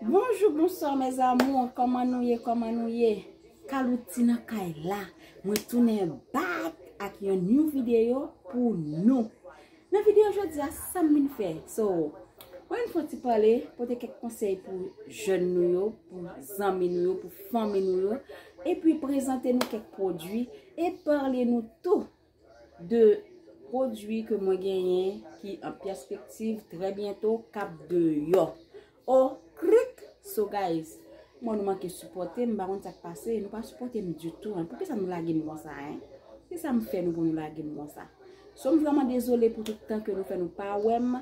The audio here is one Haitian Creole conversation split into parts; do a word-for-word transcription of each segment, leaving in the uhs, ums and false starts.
Bonjou, bonswa, mes amours. Kòman nou ye? Kòman nou ye? Kalouti nan kay la. Mwen tounen back ak yon new video pou nou. Nan video jodi a, sa m vin fè? So, mwen vin fè yon ti pale, pote kèk konsèy pou jèn nou yo, pou zanmi nou yo, pou fanmi nou yo, epi prezante nou kèk pwodui e pale nou tou de pwodui ke mwen genyen ki an pèspektiv trè byento k ap deyò. O krik! So guys, mwen nou manke sipòte m, m pa konn sa k pase, nou pa sipòte m ditou, en. Poukisa nou lage m konsa, en? Kisa m fè nou pou nou lage m konsa? So m vrèman dezole pou tout tan ke nou fè nou pa wè m,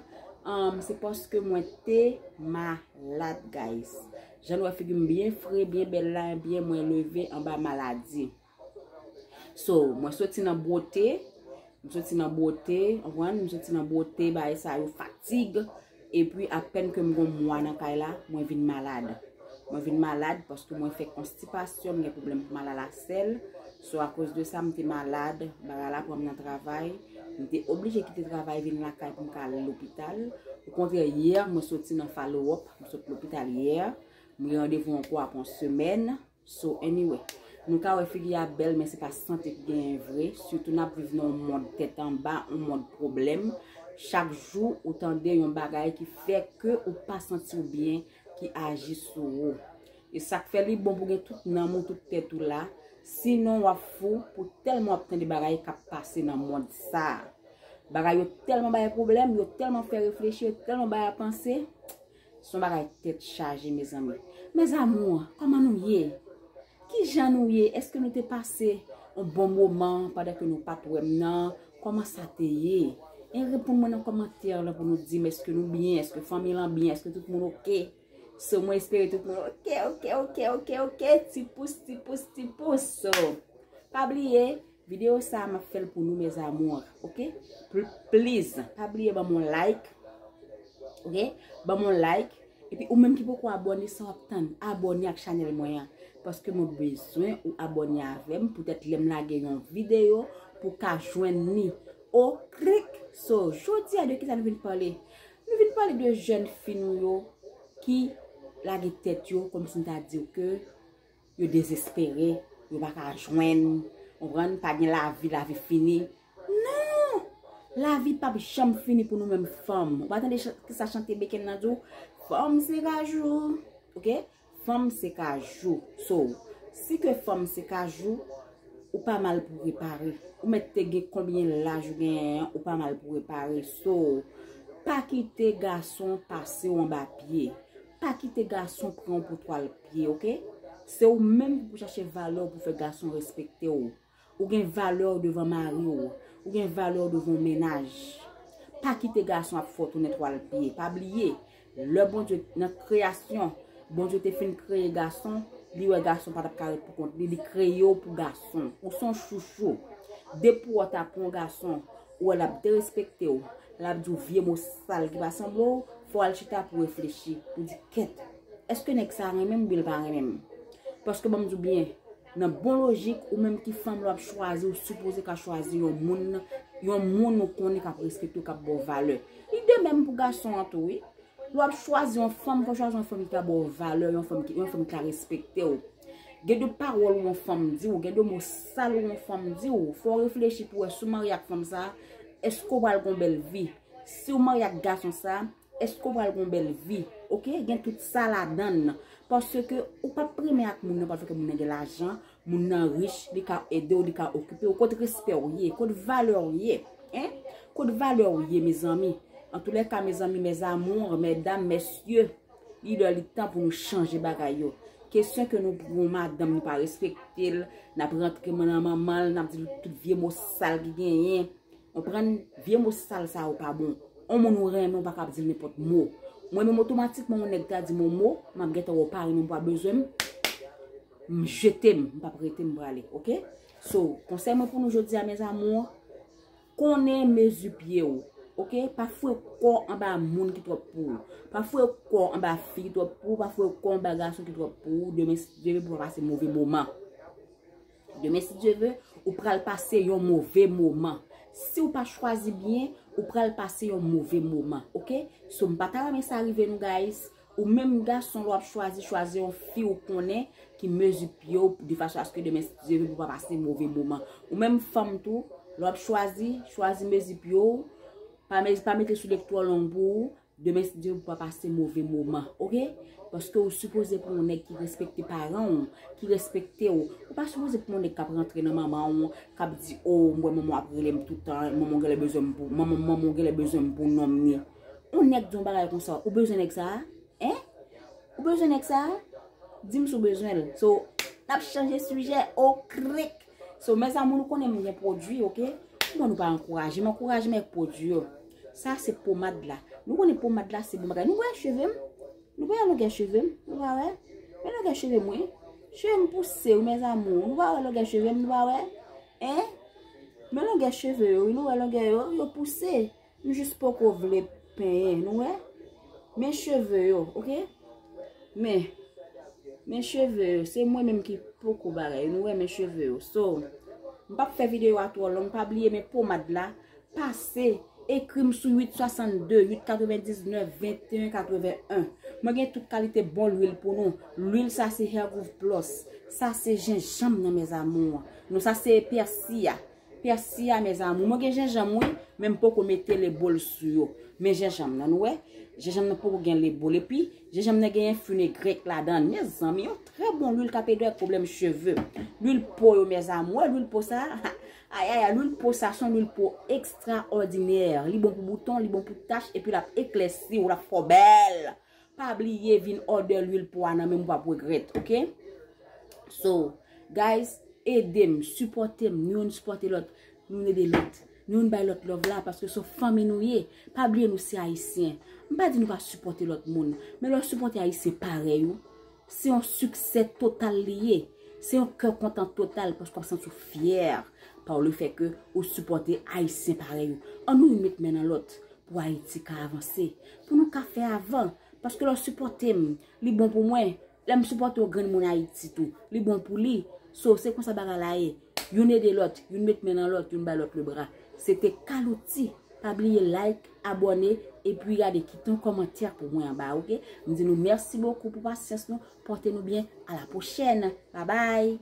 um, se paske mwen te malad, guys. Jan nou wè figi m byen fre, byen bèl la, ebyen mwen leve anba maladi. So, mwen soti nan bwote, m soti nan bwote, w konprann? M soti nan bwote, bagay sa yo, fatig. Epi apèn ke m gon mwa nan kay la, mwen vin malad. Mwen vin malad paske mwen fè konstipasyon, m gen pwoblèm pou m al a lasèl. So, akoz de sa, m te malad, bagay la pran m nan travay. M te oblije kite travay, vin lakay pou m ka al lopital. Okontrè, yè, mwen soti nan follow up, m sot lopital yè. M gen randevou ankò apre yon semèn. So, anyway, nou ka wè figi a bèl, men se pa sante ki genyen vre. Sitou n ap viv nan yon mond tèt anba, yon mond pwoblèm. Chak jou, ou tande yon bagay ki fè ke ou pa santi w byen, ki aji sou ou. E sa k fè li bon pou gen tout nanm ou, tout tèt ou la. Sinon, w ap fou pou tèlman w ap tande bagay k ap pase nan mond sa a. Bagay yo tèlman bay pwoblèm, yo tèlman fè reflechi, yo tèlman bay a panse. Se yon bagay tèt chaje, mezanmi. Mes amours, kòman nou ye? Kijan nou ye? Èske nou te pase yon bon moman pandan ke nou pa t wè m nan? Kòman sa te ye? E reponn mwen nan kòmantè lan pou nou di m èske nou byen, èske fanmi lan byen, èske tout moun oke? So, mwen espere tout moun oke, oke, oke, oke, oke. Ti pous, ti pous, ti pous. So, pa bliye, videyo sa a m ap fè l pou nou, mes amours, oke? Pl- Please, pa bliye ban m yon like, oke? Ban m yon like. Epi ou menm ki poko abòne, sa w ap tann? Abòne ak chanèl mwen an. Paske mwen bezwen ou abòne avè m, poutèt lè m lage yon videyo, pou w ka jwenn li. O krik! So, jodi a de kisa nou vin pale? Nou vin pale de jèn fi nou yo ki lage tèt yo, kòmsi m ta di w ke yo dezespere, yo pa ka jwenn, konprann, pa gen lavi, lavi fini. Non! Lavi p ap janm fini pou nou menm fanm. Ou pa tande chan- kisa chante Beken nan di w? Fanm se kajou. Oke? Fanm se kajou. So, si ke fanm se kajou, ou pa mal pou repare. Ou mèt te gen konbyen laj ou genyen an, ou pa mal pou repare. So, pa kite gason pase w anba pye. Pa kite gason pran w pou twal pye, oke? Se ou menm ki pou chache valè w pou fè gason respekte w. Ou gen valè w devan mari w. Ou gen valè w devan yon mennaj. Pa kite gason ap fè w tounen twal pye. Pa bliye, lè Bondye nan kreyasyon, Bondye te fin kreye gason, li wè gason pa t ap ka ret pou kont li, li kreye w pou gason. Ou se yon chouchou. Depi w ta pran yon gason, ou wè l ap derespekte w, l ap di w vye mo sal ki pa sanble w, fò w al chita pou w reflechi, pou w di, kèt, èske nèg sa renmen m oubyen l pa renmen m? Paske ban m di w byen, nan bon lojik, ou menm ki fanm, lè w ap chwazi, ou sipoze ka chwazi yon moun, yon moun ou konnen k ap respekte w, k ap ba w valè. Li de menm pou gason an tou, wi. Lè w ap chwazi yon fanm, fò w chwazi yon fanm ki ka ba w valè, yon fanm ki, yon fanm ki ka respekte w. Gen de pawòl yon fanm di w, gen de mo sal yon fanm di w, fò w reflechi pou w wè si w marye ak fanm sa, èske w pral gen yon bèl vi? Si w marye ak gason sa, èske w pral gen yon bèl vi? Oke? Gen tout sa ladan l. Paske ou p ap renmen ak moun nan paske moun nan gen lajan, moun nan rich, li ka ede w, li ka okipe w. Kot respè w ye? Kot valè w ye? Hein? Kot valè w ye, mezanmi? Antoulèka, mezanmi, mes amours, medam, mesye, li lè, li tan pou nou chanje bagay yo. Kesyon ke nou pran yon madanm, nou pa respekte l, n ap rantre nan manman l, n ap di l tout vye mo sal ki genyen. Konprann, vye mo sal sa yo pa bon. Yon moun ou renmen, ou pa ka ap di l nenpòt mo. Mwen menm, otomatikman, yon nèg ta di m yon mo, m ap gentan wè w pa renmen m, ou pa bezwen m, m jete m, m p ap rete, m prale, oke? So, konsèy mwen pou nou jodi a, mes amours, konnen mezi pye w, oke? Pa foure kò w anba moun ki twòp pou ou. Pa foure kò w anba fi ki twòp pou ou, pa foure kò w anba gason ki twòp pou ou. Demen, si Dye vle, pou w pa pase move moman. Demen, si Dye vle, ou pral pase yon move moman. Si w pa chwazi byen, ou pral pase yon move moman, oke? So, m pa ta renmen sa rive nou, guys. Ou menm gason, lè w ap chwazi, chwazi yon fi ou konnen ki mezi pye w, de fason aske demen, si Dye vle, pou w pa pase move moman. Ou menm fanm tou, lè w ap chwazi, chwazi mezi pye w, pa mezi, pa mete soulye k twò long pou ou, demen, si Dye vle, pou w pa pase move moman, oke? Paske ou sipoze pran yon nèg ki respekte paran w, ki respekte w. Ou pa sipoze pran yon nèg k ap rantre nan manman w, k ap di, o, m wè manman w ap rele m toutan, manman w genlè bezwen m pou, manman, manman w genlè bezwen m pou nonm ni. Yon nèg di yon bagay konsa, ou bezwen nèg sa a? Hein? Ou bezwen nèg sa a? Di m si w bezwen l. So, n ap chanje sijè, o krik. So, mes amours, nou konnen m gen pwodui, oke? Kòman nou pa ankouraje m? Ankouraje m avèk pwodui yo. Sa se pomad la. Nou konnen pomad la se bon bagay. Nou wè cheve m? Nou pa wè longè cheve m? Nou pa wè? Men longè cheve m, wi. Cheve m pouse, wi, mes amours. Nou pa wè longè cheve m? Nou pa wè? Hein? Men longè cheve yo, wi, nou wè longè yo, yo pouse. M jis poko vle penyen, nou wè? Men cheve yo, oke? Men, men cheve yo, se mwen menm ki poko bagay, nou wè, men cheve yo. So, m p ap fè videyo a twò long, pa bliye men pomad la, pase, ekri m sou uit swasannde, uit katrevendiznèf, venteyen katreven. Mwen gen tout kalite bon lwil pou nou. Lwil sa se Hair Groove Plus. Sa se jenjanm nan, mes amours. Non, sa se pèsi a. Pèsi a, mes amours. Mwen gen jenjanm, wi, men m poko mete lebol sou yo. Men jenjanm nan, nou wè? Jenjanm nan poko gen lebol. Epi, jenjanm nan genyen fenugrec ladan l. Mezanmi, yon trè bon lwil k ap ede w ak pwoblèm cheve. Lwil po yo, mes amours. Wè lwil po sa? Ayaya, lwil po sa se yon lwil po ekstraòdinè. Li bon pou bouton, li bon pou tach, epi l ap eklèsi w, l ap fè w bèl. Pa bliye vin òdè lwil po a nan men m, w ap regrèt, oke? So, guys, ede m, sipòte m, nou youn sipòte lòt, nou youn ede lòt, nou youn bay lòt love la, paske se fanmi nou ye. Pa bliye nou se ayisyen. M pa di nou pa sipòte lòt moun, men lè w sipòte ayisyen parèy ou, se yon siksè total li ye. Se yon kè kontan total paske w ap santi w fyè pa w le fè ke ou sipòte ayisyen parèy ou. Ann nou youn met men nan lòt pou Ayiti ka avanse, pou nou ka fè avan. Paske lè w sipòte m, li bon pou mwen. Lè m sipòte yon grenn moun Ayiti tou, li bon pou li. So, se konsa bagay la ye. Youn ede lòt, youn met men nan lòt, youn bay lòt lebra. Se te Kalouti. Pa bliye like, abòne, epi gade, kite yon kòmantè pou mwen anba, oke? M di nou mèsi bokou pou pasyans nou. Pòte nou byen. A la pwochèn. Babay.